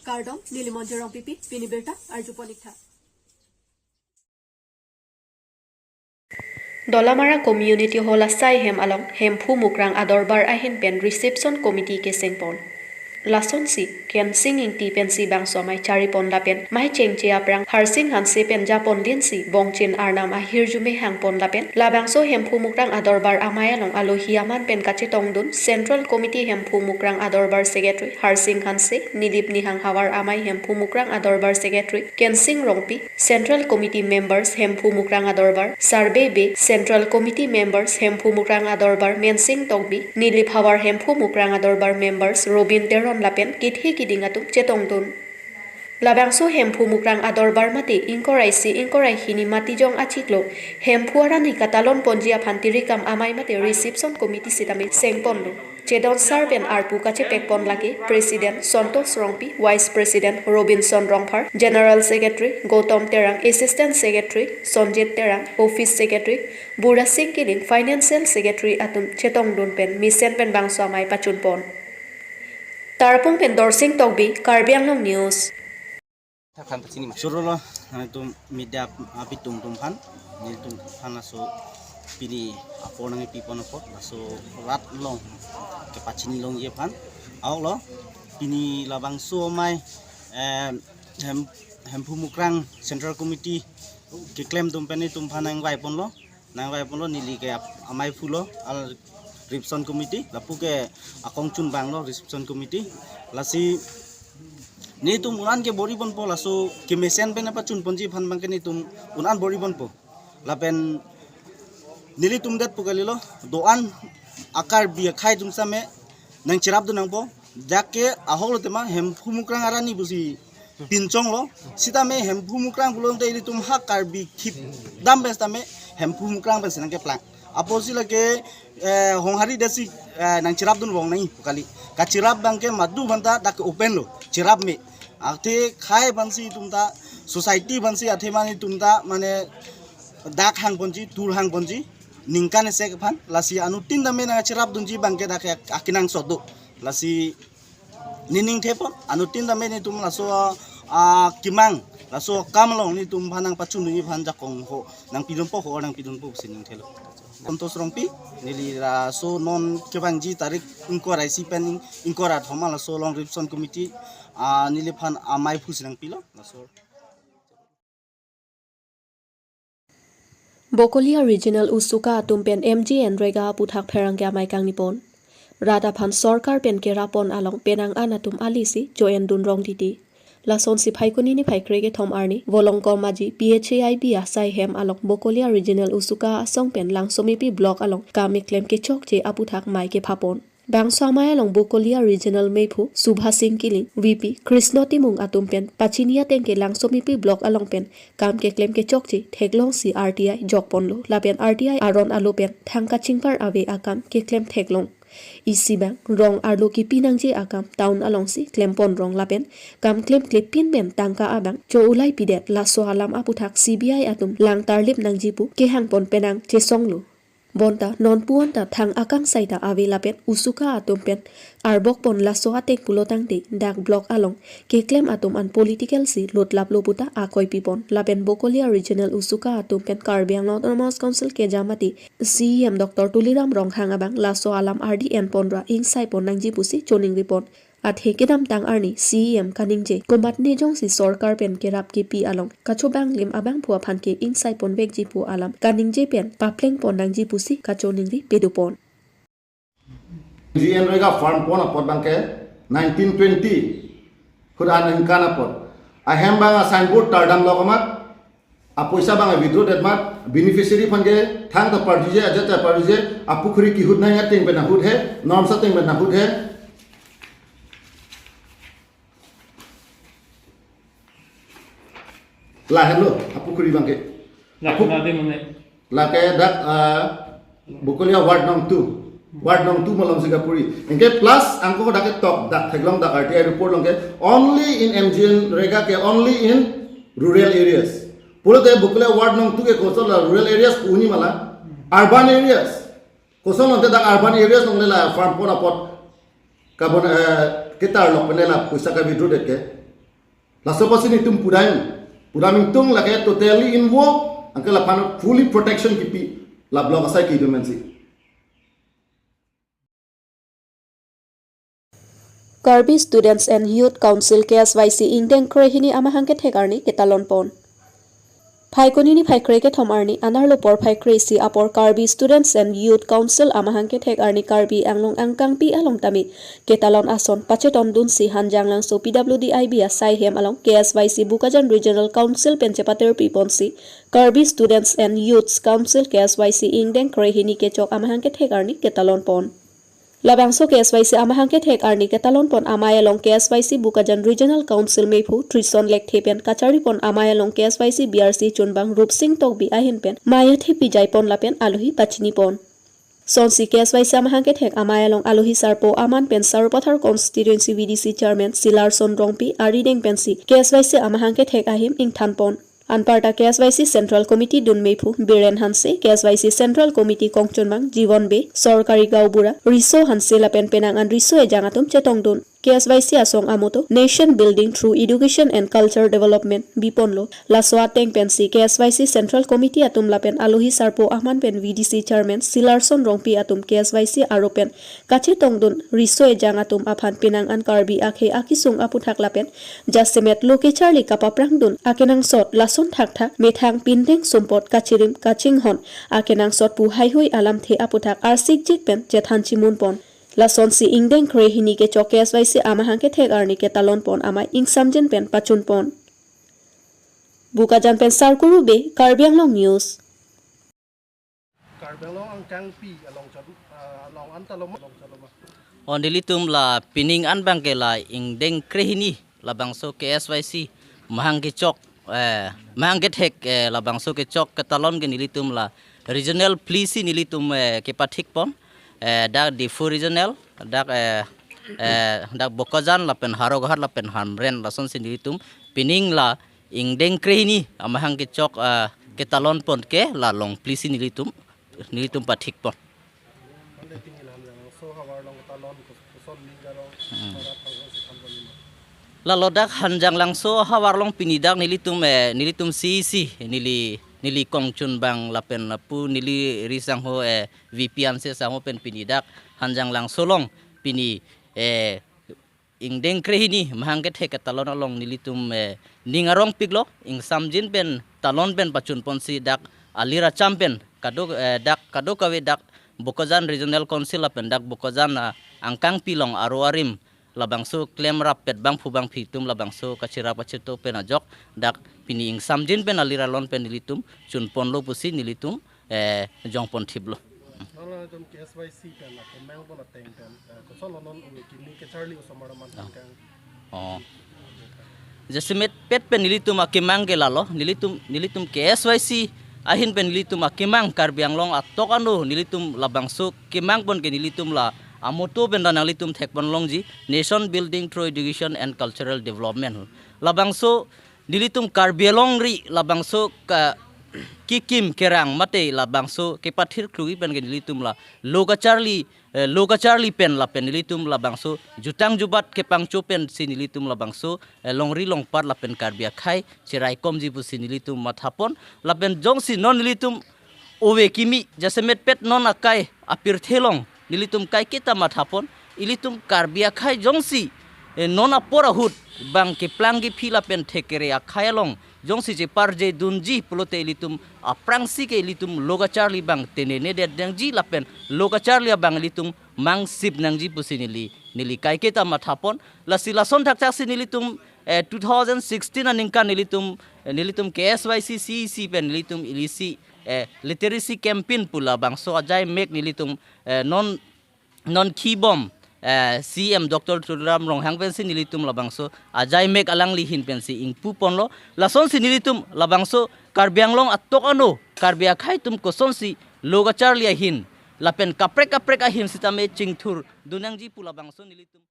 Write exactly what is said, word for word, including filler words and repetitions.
Kardom, neli Monjir Rongpipi, pini birta arjupon ik tha. Dolamara Community Hall asai hem along Hemphu Mukrang Adorbar ahin pen Reception Committee kesengpon. Lasonsi Kensing Ingti pensi bangso amei charipon lapen mei chengche aphrang Harsing Hanse pen japon linsi bongchin arnam ahirjume hangpon lapen labangso Hemphu Mukrang Adorbar amei along alohi aman pen kachetongdun Central Committee Hemphu Mukrang Adorbar Secretary Harsing Hanse, Nilip Nihang Havar amei Hemphu Mukrang Adorbar Secretary Kensing Rongpi, Central Committee Members Hemphu Mukrang Adorbar Sarbe Bey, Central Committee Members Hemphu Mukrang Adorbar Mensing Tokbi, Nilip Havar Hemphu Mukrang Adorbar Members Robin Teron lapen kethe kiding atum chetongdun. Labangso Hemphu Mukrang Adorbar mate ingkoi ra isi ingkoi ra hini matijong achiklo Hemphu arani katalon ponji aphan tirikam amei mate Reception Committee sitame sengponlo. Chedon sar pen arpu kachepekpon lake President Santosh Rongpi, Vice President Robinson Rongphar, General Secretary Gautam Terang, Assistant Secretary Sonjit Terang, Office Secretary Burasing Killing, Financial Secretary atum chetongdun pen mesen pen bangso amei pachunpon. Tarapung pen Dorsing Tokbi, Karbi Anglong News. Thakhan pachini ma. Surolo, nangtum media apitung atum aphan, nelitum aphan laso pini apor nangkepipon apot, laso rat along kepachini longji aphan. Ahoklo, pini labangso amei, em, Hem-, Hemphu Mukrang Central Committee keklem atum pen nelitum aphan nangvaiponlo. Nangvaiponlo, neli ke ap-, amei phulo, al Reception Committee, lapu ke akongchun abanglo Reception Committee. Lasi nelitum un-an ke bor-iponpo, laso kemesen pen pachunponji aphan abangke nelitum un-an bor-iponpo. Lapen nelitum det pu kalilo, do-an a-Karbi akhei atum sitame nangcherapdun nangpo. Dak ke ahoklo tema Hemphu Mukrang arani pusi pinchonglo. Sitame Hemphu Mukrang pulote ilitum ha Karbi khip dam pen sitame Hemphu Mukrang pensi nangkeplang. Apotsi lake, eh, Honghari detsi, eh, nangcherapdun vong nangji pu kali. Kacherap abangke madu aphanta dak ke open lo. Cherap me. Athe khei aphansi itum ta, society aphansi athe mane itum ta, mane dak hangponji, tur hangponji, ningkan isi aphan, lasi anuttin tame nangcherapdunji abangke dak ke akenangsot do. Lasi nening thepon, anuttin tame nelitum laso, ah, kemang, laso akam along nelitum aphan nangpachunji aphan jakong ho, nangpidunpo ho, nangpidunpo pusi ning thelo. Santosh Rongpi, neli laso non kevangji tarik ingkoi ra isi pen ing-, ingkoi ra thom laso along Reception Committee, ah, neliphan amei phusi nangpilo, laso. Bokolia Regional Usuka atum pen MGNREGA aputhak pherangke amei kangnipon. Rat aphan sorkar pen kerapon along penang an atum alisi join dun rong titi. Lasonsi Phaikuni niphai kre kethom arni, Volongkom Aji, PHAIB asai hem along Bokolia Regional Usuka asong pen Langsomepi Block along kam keklem kechokche aputhak mei kephapon. Bangso amei along Bokolia Regional meiphu Subha Sing Killing, VP Krishna Timung atum pen pachini ateng ke Langsomepi Block along pen kam keklem kechokche theklongsi RTI jokponlo lapen RTI aron alo pen thang kachingpar ave akam keklem theklong. Isi abang rong arlo kepi nangji akam town alongsi klempon rong lapen kam klemkle pin pen tangka abang cho-ulai pidet, laso alam aputhak CBI atum lang tarlip nangji pu kehangpon penang chesonglo. Bonta non puan ta thang akangsai ta ave lapen Usuka atum pen arbokpon, laso ateng pulo tangte dak block along keklem atum an political si lutlaplo puta akoi pipon. Lapen Bokolia Regional Usuka atum pen Karbi Anglong Autonomous Council kejamati CEM Doctor Tuliram Ronghang abang laso alam ardi enpon ra ingsaipon nangji pusi choningripon. Athe kedamtang arni CEM kaningje komatne jongsi sorkar pen kerap kepi along kachobang lim abangphu aphan ke ingsaipon vekji pu alam kaningje pen paplengpon nangji pusi kachoningri pedupon. MGNREGA form pon apot abangke nineteen twenty ahut aningkan apot ahem abang a-signboard tardamlo komat, apoisa abang withdraw det amat, beneficiary aphan ke thang ta parjuje, ajat ta parjuje, apukhuri kehut nang ateng pen ahut he, norms ateng pen ahut he. Lahenlo apukhuri abangke. Lahenlo adi mane. Lake dak, ah, Bokolia Ward nong two. Ward nong two malomsi kapuri. Anke plus angko dak ketok, dak theklong, dak RTI report along ke only in MGNREGA ke only in rural areas. Pulote Bokolia Ward nong two ke koson la rural areas pu-un-e ma la? Urban areas. Koson lote dak urban areas along le la form pon apot kabon, eh, ketarlok pen le la poisa ka-withdraw det ke. Laso apotsi netum pudam, pudam ingtung lake totally involved, anke laphan fully protection kipi, la block asai kedun pensi. Karbi Students and Youth Council, K S Y C, ingdeng krehini amahang kethek arni ketalon pon. Phaikuni niphai krekethom arni anerlo porphai kre-isi apor Karbi Students and Youth Council amahang kethek arni Karbi Anglong angkangpi along tame ketalon ason pachetongdunsi Hanjanglangso P W D I B asai hem along K S Y C Bokajan Regional Council pen chepatirpi ponsi Karbi Students and Youths Council, K S Y C, ingdeng krehini kechok amahang kethek arni ketalon pon. Labangso K S Y C amahang kethek arni ketalon pon amei along K S Y C Bokajan Regional Council mephu Trison Lekthe pen kacharli pon amei along K S Y C B R C chunbang Rupsing Tokbi ahin pen mei athepi jai pon lapen alohi pachini pon. Sonsi K S Y C amahang kethek amei along alohi sarpo aman pen Sarupathar Constituency V D C Chairman Silarson Rongpi arideng pensi K S Y C amahang kethek ahim ingthan pon. Anparta K S Y C Central Committee dun mephu Biren Hanse, K S Y C Central Committee kongchunbang Jiwon Bey, Sorkari Gaonbura Riso Hanse lapen penang an riso ejang atum chetongdun. K S Y C asong amoto Nation Building Through Education and Culture Development biponlo. Laso ateng pensi K S Y C Central Committee atum lapen alohi sarpo aman pen V D C Chairman Silarson Rongpi atum K S Y C aro pen kachetongdun riso ejang atum aphan penang an Karbi akhei akesung aputhak lapen jasemet lo kecharli kapaprangdun akenangsot lason thakthak methang pindeng sumpot kachirim kachinghon akenangsot pu heihui alamthe aputhak arsikjik pen chethan chimun pon. Lasonsi ingdeng krehini kechok K S Y C amahang kethek arni ketalon pon amei ingsamjin pen pachun pon. Bokajan pen Sarkuru Bey, Karbi Anglong News. Karbi Anglong angkangpi along chadu, ah, along anta lo ma, along chadu ma. O nelitum la pining an abangke la ingdeng krehini labangso K S Y C mahang kechok, eh, mahang kethek, eh, labangso kechok ketalon ke nelitum la regional plisi nelitum, eh, kepathik pon, eh, dak Diphu regional, dak, eh, eh, dak Bokajan lapen Howraghat lapen Hamren, lasonsi nelitum pining la ingdeng krehini amahang kechok, eh, ketalon pon ke la long plisi nelitum, nelitum pathik pon. Mane tingil Hanjanglangso ahavar along ketalon kos-, koson ning arong Hmm. para thang si than pon ma. Lalo dak Hanjanglangso ahavar along pini dak nelitum, eh, nelitum C E C, neli, neli kongchunbang lapen lapu neli ri sangho, eh, V P Hanse sangho pen pini dak Hanjanglangso along pini, eh, ingdeng krehini mahang kethek ketalon along nelitum, eh, ning arongpiklo, ingsamjin pen talon pen pachun ponsi dak alir acham pen kado, eh, dak kadokave dak Bokajan Regional Council lapen dak Bokajan, ah, angkangpi along aro arim labangso klemrappet bangphu bangphi atum labangso kachirap kacheto pen ajok dak pini ingsamjin pen alir alon pen nelitum chun ponlo pusi nelitum, eh, jong pon thiplo. Nangtum K S Y C pen akemang pon ateng pen, eh, koson lo non ove kimi kecharli osomar aman Ah. tangkang. Oh. Jasemet pet pen nelitum akemang ke lalo, nelitum, nelitum K S Y C ahin pen nelitum akemang Karbi Anglong atok ano nelitum labangso kemang pon ke nelitum la amoto pen nanglitum thek pon longji Nation Building Through Education and Cultural Development. Labangso nelitum Karbi alongri labangso ka kikim kerang mate labangso kepathir klugi pen ke nelitum la lo kacharli, eh, lo kacharli pen lapen nelitum labangso jutang jubat kepangcho pensi nelitum labangso, eh, longri longpat lapen Karbi akhei cheraikomji pusi nelitum mathapon lapen jongsi non nelitum ove kimi jasemet pet non akai apirthe along nelitum kaiketa mathapon ilitum Karbi akhei jongsi, eh, non apor ahut bang keplang kephi lapen thekere akhei along jongsi cheparje dunji pulote ilitum aphrangsi ke ilitum lo kacharli abang tenene det nangji lapen lo kacharli abang ilitum mangsip nangji pusi neli, neli kaiketa mathapon. Lasi lason thakthak si nelitum, eh, two thousand sixteen aningkan nelitum, eh, nelitum K S Y C C E C pen nelitum ilisi, eh, literacy campaign pu labangso ajai mek nelitum, eh, non non khibom, eh, C M Doctor Tuliram Ronghang pensi nelitum labangso ajai mek alangli ahin pensi ingpu ponlo. Lasonsi nelitum labangso Karbi Anglong atok ano Karbi akhei atum kosonsi lo kacharli ahin lapen kaprek kaprek ahin sitame chingthur dun nangji pu labangso nelitum